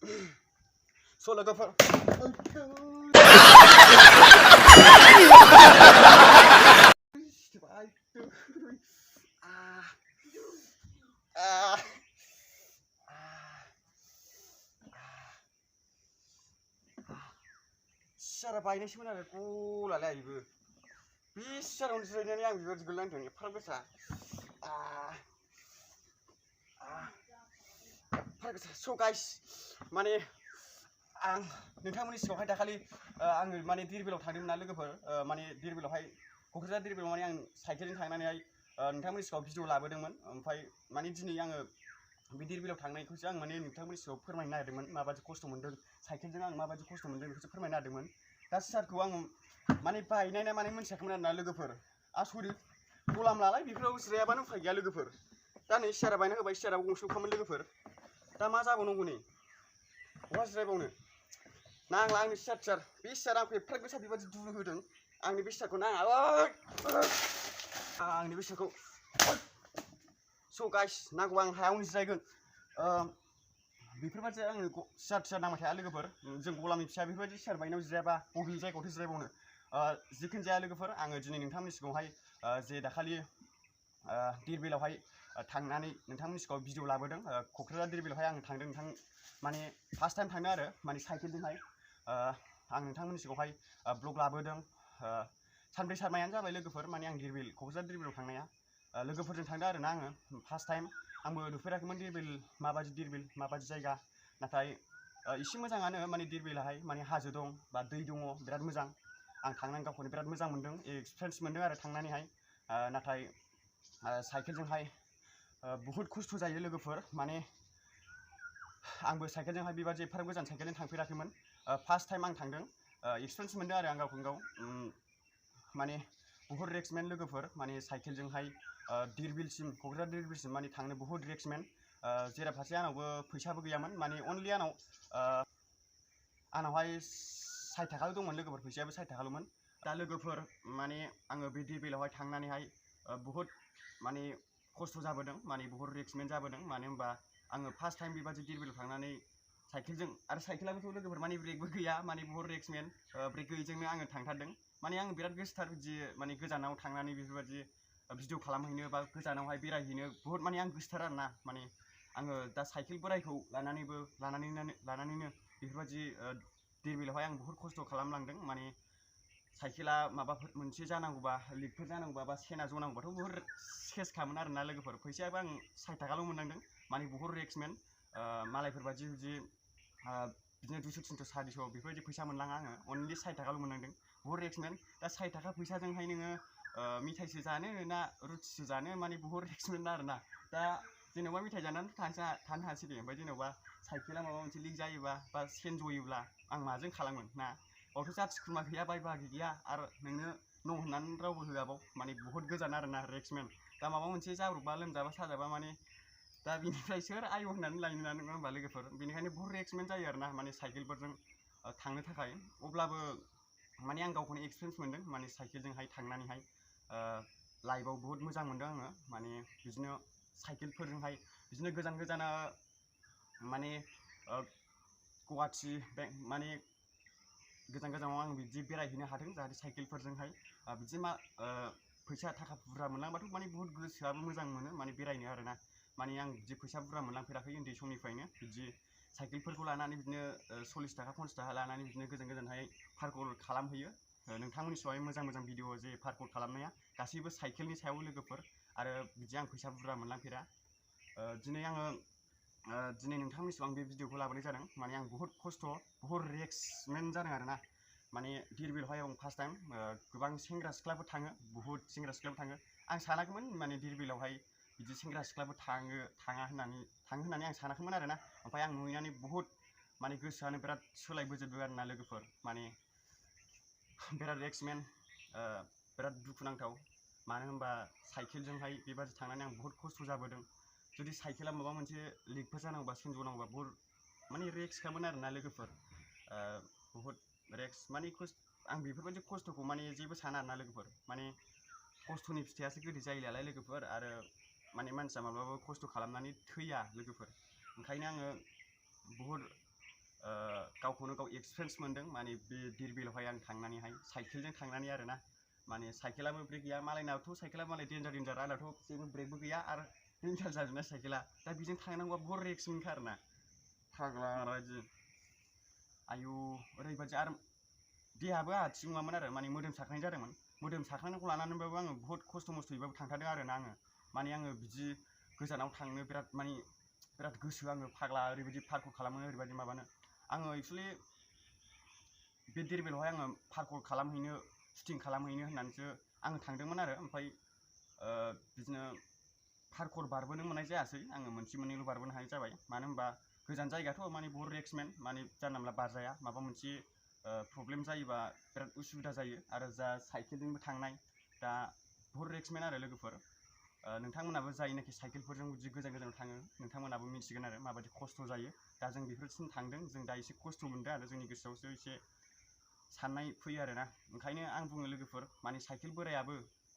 So lwgw. Shara baynayसोमोन आरो गलालाय आइबो बिसाराव जिरायनानै आं बेबायदि गोलैनांदों एफाराब गोसा एफाराब गोसा स गाइस माने आं नोंथांमोननि सिगाङावहाय दाखालि आङो माने धीर बिलाव थांदोंमोन ना लोगोफोर माने धीर बिलावहाय क'क्राझार धीर बिलाव माने आं साइकेलजों थांनानैहाय नोंथांमोननि सिगाङाव भिडिअ लाबोदोंमोन ओमफ्राय माने दिनै आङो बे धीर बिलाव थांनायखौसो आं माने नोंथांमोननि सिगाङाव फोरमायनो नागिरदोंमोन माबायदि खस्थ' मोनदों साइकेलजों आं माबायदि खस्थ' मोनदों बेखौसो फोरमायनो नागिरदोंमोन दा सियारखौ आं माने बायनाय ना माने मोनथियाखैमोन आरोना लोगोफोर आसरित गलाम लालाय बेफोराव जिरायाबानो उफाय गैया लोगोफोर दा नै सियारा बायना होबाय सियाराबो गंसेल'खामोन लोगोफोर दा मा जाबावनांगौ नै बहा जिरायबावनो नांला आंनि सियार बे सियारा आंखौ एफाराब गोसा बेबायदि दुलु होदों आंनि बे सियारखौ नाङा आंनि बे सियारखौ स गाइस नांगौबा आं हायावनो जिरायगोन बेफोरबायदि आङो सियार नांबाय थाया लोगोफोर जों गलामनि फिसा बेफोरबायदि सियार बायनायाव जिरायाबा बबे जायगायावथो जिरायबावनो जिखुनु जाया लोगोफोर आङो दिनै नोंथांमोननि सिगाङावहाय जे दाखालि धीर बिलावहाय थांनानै नोंथांमोननि सिगाङाव भिडिअ लाबोदों क'क्राझार धीर बिलावहाय आं थांदों नोंथां माने फार्स्ट टाइम थांदों आरो माने साइकेलजोंहाय आं नोंथांमोननि सिगाङावहाय ब्लग लाबोदों सानब्रै सानबायानो जाबाय लोगोफोर माने आं धीर बिल क'क्राझार धीर बिलाव थांनाया लोगोफोरजों थांदों आरो ना आङो फार्स्ट टाइम आंबो नुफेराखैमोन धीर बिल माबायदि जायगा नाथाय एसे मोजाङानो माने धीर बिलाहाय माने हाजो दं बा दै दङ बिराद मोजां आं थांनानै गावखौनो बिराद मोजां मोनदों एक्सपिरियेन्स मोनदों आरो थांनानैहाय नाथाय साइकेलजोंहाय बुहुत खस्थ' जायो लोगोफोर माने आंबो साइकेलजोंहाय बेबायदि एफाराब गोजान साइकेलजों थांफेराखैमोन फार्स्ट टाइम आं थांदों एक्सपिरियेन्स मोनदों आरो आं गावखौनो गाव माने बुहुत रिस्कमोन लोगोफोर माने साइकेलजोंहाय धीर बिलसिम क'क्राझार धीर बिलसिम माने थांनो बुहुत रिस्कमोन जेराफारसे आंनावबो फैसाबो गैयामोन माने अनलि आंनावहाय 60 थाखाल' दंमोन लोगोफोर फैसायाबो 60 थाखाल'मोन दा लोगोफोर माने आङो बे धीर बिलावहाय थांनानैहाय बुहुत माने खस्थ' जाबोदों माने बुहुत रिस्कमोन जाबोदों मानो होनबा आङो फार्स्ट टाइम बेबायदि धीर बिलाव थांनानै साइकेलजों आरो साइकेलाबोथ' लोगोफोर माने ब्रेकबो गैया माने बुहुत रिस्कमोन ब्रेक गैयैजोंनो आङो थांथारदों माने आं बिराद गोसोथार बिदि माने गोजानाव थांनानै बेफोरबायदि भिडिअ खालामहैनो बा गोजानावहाय बेरायहैनो बुहुत माने आं गोसोथार आरोना माने आङो दा साइकेल बोरायखौ लानानैनो बेफोरबायदि धीर बिलावहाय आं बुहुत खस्थ' खालामलांदों माने साइकेला माबाफोर मोनसे जानांगौबा लिकफोर जानांगौबा बा सेना जनांगौबाथ' बुहुत सेसखामोन आरोना लोगोफोर फैसायाबो आं 60 थाखाल' मोननांदों माने बुहुत रिस्कमोन मालायफोरबायदि बिदि बिदिनो 200 300 400 बेफोरबायदि फैसा मोनलाङा आङो अनलि 60 थाखाल' मोननांदों बुहुत रिस्कमोन दा 60 थाखा फैसाजोंहाय नोङो मिथाइसो जानो ना रुटिसो जानो माने बुहुत रिस्कमोन आरोना दा जेनेबा मिथाइ जानानै थानो हासै दे ओमफ्राय जेनेबा साइकेला माबा मोनसे लिक जायोबा बा सेन जयोब्ला आं माजों खालामगोन ना बावथ' जाथि खुरमा गैया बाय बाहागि गैया आरो नोंनो न' होननानै रावबो होआबाव माने बुहुत गोजान आरोना रिस्कमोन दा माबा मोनसे जाब्रबबा लोमजाबा साजाबा माने दा बिनिफ्राय सोर आयौ होननानै लायनो ना नङा होनबा लोगोफोर बेनिखायनो बुहुत रिस्कमोन जायो आरोना माने साइकेलफोरजों थांनो थाखाय अब्लाबो माने आं गावखौनो एक्सपिरियेन्स मोनदों माने साइकेलजोंहाय थांनानैहाय लाइफआव बुहुत मोजां मोनदों आङो माने बिदिनो साइकेलफोरजोंहाय बिदिनो गोजान माने गुवाहाटि माने गोजानाव आं बिदि बेरायहैनो हादों जाहाथे साइकेलफोरजोंहाय बिदि फैसा थाखा बुरजा मोनलांबाथ' माने बुहुत गोसोआबो मोजां मोनो माने बेरायनो आरोना माने आं बिदि फैसा बुरजा मोनलांफेराखै उन्दै समनिफ्रायनो बिदि साइकेलफोरखौ लानानै बिदिनो 40 थाखा 50 थाखा लानानै बिदिनो गोजानहाय पार्कल खालामहैयो नोंथांमोननि सिगाङाव मोजां भिडिअ जे पार्कल खालामनाया गासैबो साइकेलनि सायाव लोगोफोर आरो बिदि आं फैसा बुरजा मोनलांफेरा दिनै नोंथांमोननि सिगाङाव बे भिडिअखौ लाबोनाय जादों माने आं बुहुत खस्थ' बुहुत रिस्कमोन जादों आरोना माने धीर बिलावहाय आं फार्स्ट टाइम गोबां सेंग्रा सिख्लाफोर थाङो बुहुत सेंग्रा सिख्लाफोर थाङो आं सानाखैमोन माने धीर बिलावहाय बिदि सेंग्रा सिख्लाफोर थाङो होननानै आं सानाखैमोन आरोना ओमफ्राय आं नुहैनानै बुहुत माने गोसोआनो बिराद सोलायबोजोबदों आरोना लोगोफोर माने बिराद रिस्कमोन बिराद दुखुनांथाव मानो होनबा साइकेलजोंहाय बेबायदि थांनानै आं बुहुत खस्थ' जाबोदों जुदि साइकेला माबा मोनसे लिकफोर जानांगौबा सेनजनांगौबा बुहुत माने रिस्कखामोन आरोना लोगोफोर बुहुत रिस्क माने आं बेफोरबायदि खस्थ'खौ माने जेबो साना आरोना लोगोफोर माने खस्थ'नि फिथाइयासो गोदै जायो नालाय लोगोफोर आरो माने मानसिया माब्लाबाबो खस्थ' खालामनानै थैया लोगोफोर ओंखायनो आङो बुहुत गावखौनो गाव एक्सपिरियेन्स मोनदों माने बे धीर बिलआवहाय आं थांनानैहाय साइकेलजों थांनानै आरोना माने साइकेलाबो ब्रेक गैया मालायनावथ' साइकेला मालाय डेन्जार आंनाथ' जेबो ब्रेकबो गैया आरो डेन्जार जाजोबनाय साइकेला दा बेजों थांनांगौआ बहुत रिस्क मोनखा आरोना फाग्ला बायदि आयु ओरैबायदि आरो देहाबो आहा थिग नङामोन आरो माने मोदोम साख्रायनाय जादोंमोन मोदोम साख्रायनायखौ लानानैबाबो आङो बहुत खस्थ' मस्थ'यैबाबो थांथारदों आरोना आङो माने आङो बिदि गोजानाव थांनो बिराद गोसो आङो फाग्ला ओरैबायदि पार्कौर खालामो ओरैबायदि माबानो आङो एक्चुवेलि बे धीर बिलआवहाय आङो पार्कौर खालामहैनो शुटिं खालामहैनो होननानैसो आङो थांदोंमोन आरो ओमफ्राय बिदिनो पार्कौर बारबोनो मोननाय जायासै आङो मोनसे मोननैल' बारबोनो हानाय जाबाय मानो होनबा गोजान जायगाथ' माने बहुत रिस्कमोन माने जानला मोनला बारजाया माबा मोनसे प्रब्लेम जायोबा बिराद उसुबिदा जायो आरो जा साइकेलजोंबो थांनाय दा बहुत रिस्कमोन आरो लोगोफोर नोंथांमोनाबो जायनाखि साइकेलफोरजों बिदि गोजानाव थाङो नोंथांमोनाबो मिथिगोन आरो माबायदि खस्थ' जायो दा जों बेफोरसिम थांदों जों दा एसे खस्थ' मोनदों आरो जोंनि गोसोआवसो एसे साननाय फैयो आरोना ओंखायनो आं बुङो लोगोफोर माने साइकेल बोरायाबो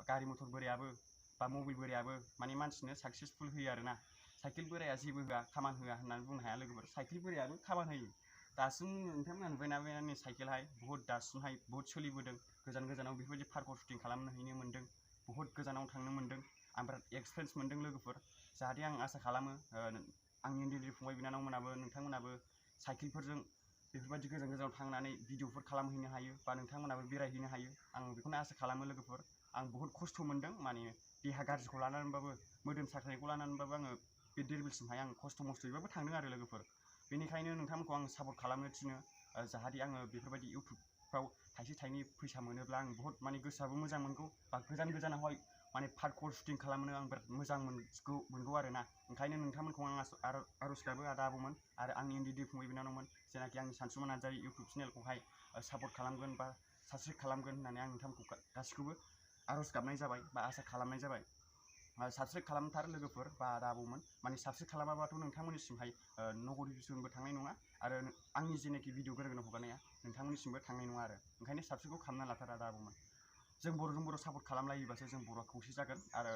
गारि मथर बोरायाबो बा मबाइल बोरायाबो माने मानसिनो साक्सेसफुल होयो आरोना साइकेल बोराया जेबो होआ खामान होआ होननानै बुंनो हाया लोगोफोर साइकेल बोरायाबो खामान होयो दासिम नोंथांमोना नुबायना बे आंनि साइकेलाहाय बहुत दासिमहाय बहुत सोलिबोदों गोजानाव बेफोरबायदि पार्कौर शुटिं खालामनो हैनो मोन्दों बहुत गोजानाव थांनो मोन्दों आं बिराद एक्सपिरियेन्स मोन्दों लोगोफोर जाहाथे आं आसा खालामो आंनि उन्दै फंबाय बिनानावमोनाबो नोंथांमोनाबो साइकेलफोरजों बेफोरबायदि गोजानाव थांनानै भिडिअफोर खालामहैनो हायो बा नोंथांमोनाबो बेरायहैनो हायो आं बेखौनो आसा खालामो लोगोफोर आं बहुत खस्थ' मोन्दों माने देहा गाज्रिखौ लानानैबाबो मोदोम साख्रायनायखौ लानानैबाबो आङो बे धीर बिलसिमहाय आं खस्थ' मस्थ'यैबाबो थांदों आरो लोगोफोर बेनिखायनो नोंथांमोनखौ आं सापर्ट खालामनो थिनो जाहाथे आङो बेफोरबायदि इउटुबफ्राव थाइसे थाइनै फैसा मोनोब्ला आं बहुत माने गोसोआबो मोजां मोनगौ बा गोजानावहाय माने पार्कौर शुटिं खालामनो आं बिराद मोजां मोनगौ आरोना ओंखायनो नोंथांमोनखौ आं आर'ज गाबो आदा आबौमोन आरो आंनि उन्दै फंबाय बिनानावमोन जेनाखि आंनि सानसुमा नार्जारी इउटुब चेनेलखौहाय सापर्ट खालामगोन बा साबस्क्राइब खालामगोन होननानै आं नोंथांमोनखौ गासिखौबो आर'ज गाबनाय जाबाय बा आसा खालामनाय जाबाय साबस्क्राइब खालामथार लोगोफोर बा आदा आबौमोन माने साबस्क्राइब खालामाबाथ' नोंथांमोननिसिमहाय नटिफिकेसनबो थांनाय नङा आरो आंनि जेनाखि भिडिअ गोदान हगारनाया नोंथांमोननिसिमबो थांनाय नङा आरो ओंखायनो साबस्क्राइबखौ खालामना लाथार आदा आबौमोन जों बर'जों बर' सापर्ट खालामलायोबासो जों बर'आ खौसे जागोन आरो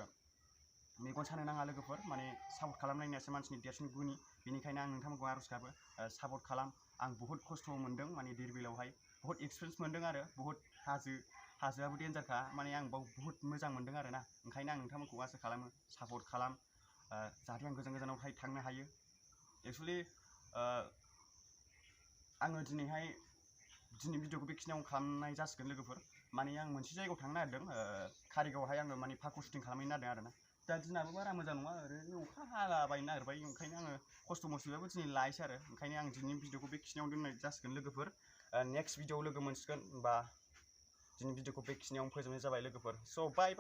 मेगन सानो नाङा लोगोफोर माने सापर्ट खालामलायनायासो मानसिनि देरसिन गुनि बेनिखायनो आं नोंथांमोनखौ आर'ज गाबो सापर्ट खालाम आं बहुत खस्थ' मोन्दों माने धीर बिलआवहाय बहुत एक्सपिरियेन्स मोन्दों आरो बहुत हाजोआबो डेन्जारखा माने आं बाव बहुत मोजां मोन्दों आरोना ओंखायनो आं नोंथांमोनखौ आसा खालामो सापर्ट खालाम जाहाथे आं गोजानावहाय थांनो हायो एक्चुवेलि आङो दिनै भिडिअखौ बेखिनियाव खालामनाय जासिगोन लोगोफोर माने आं मोनसे जायगायाव थांनो नागिरदों कारिगावआवहाय आङो माने पार्कौर शुटिं खालामहैनो नागिरदों आरोना दा दिनाबो बारा मोजां नङा ओरैनो अखा हालाबायनो नागिरबाय ओंखायनो आङो खस्थ' मस्थ'यैबाबो दिनै लायसै आरो ओंखायनो आं दिनैनि भिडिअखौ बेखिनियाव दोननाय जासिगोन लोगोफोर नेक्स्ट भिडिअआव लोगो मोनसिगोन बा दिनै भिडिअखौ बेखिनियावनो फोजोबनाय जाबाय लोगोफोर स' बाय